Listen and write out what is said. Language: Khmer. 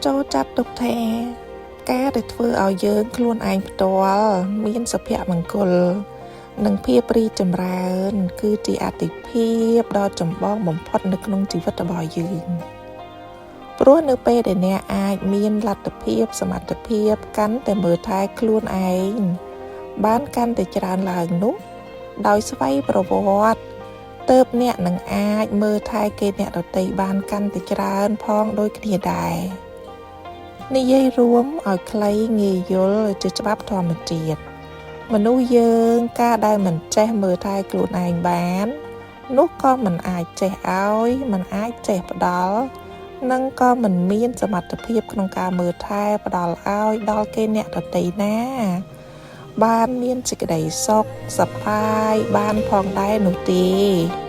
ចូលចាត់ទុកថាការដែលធ្វើឲ្យយើងខ្លួនឯងផ្ទាល់មានសុភមង្គល និងភាពរីកចម្រើន គឺជាអាទិភាពដ៏ចម្បងបំផុតនៅក្នុងជីវិតរបស់យើង ព្រោះនៅពេលដែលអ្នកអាចមានលទ្ធភាពសមត្ថភាពកាន់តែមើលថែខ្លួនឯងបានកាន់តែច្រើនឡើងនោះ ដោយស្វ័យប្រវត្តិទើបអ្នកនឹងអាចមើលថែគេអ្នកដទៃបានកាន់តែច្រើនផងដូចគ្នាដែរនិយាយរួមឲ្យខ្លីងាយយល់ជាច្បាប់ធម្មជាតិមនុស្សយើងការដែលមិនចេះមើលថែខ្លួនឯងបាន នោះក៏មិនអាចចេះឲ្យមិនអាចចេះផ្ដល់និងក៏មិនមានសមត្ថភាពក្នុងការមើលថែផ្ដល់ឲ្យដល់គេអ្នកដទៃណា បានមានសេចក្តីសុខសប្បាយបានផងដែរនោះទេ។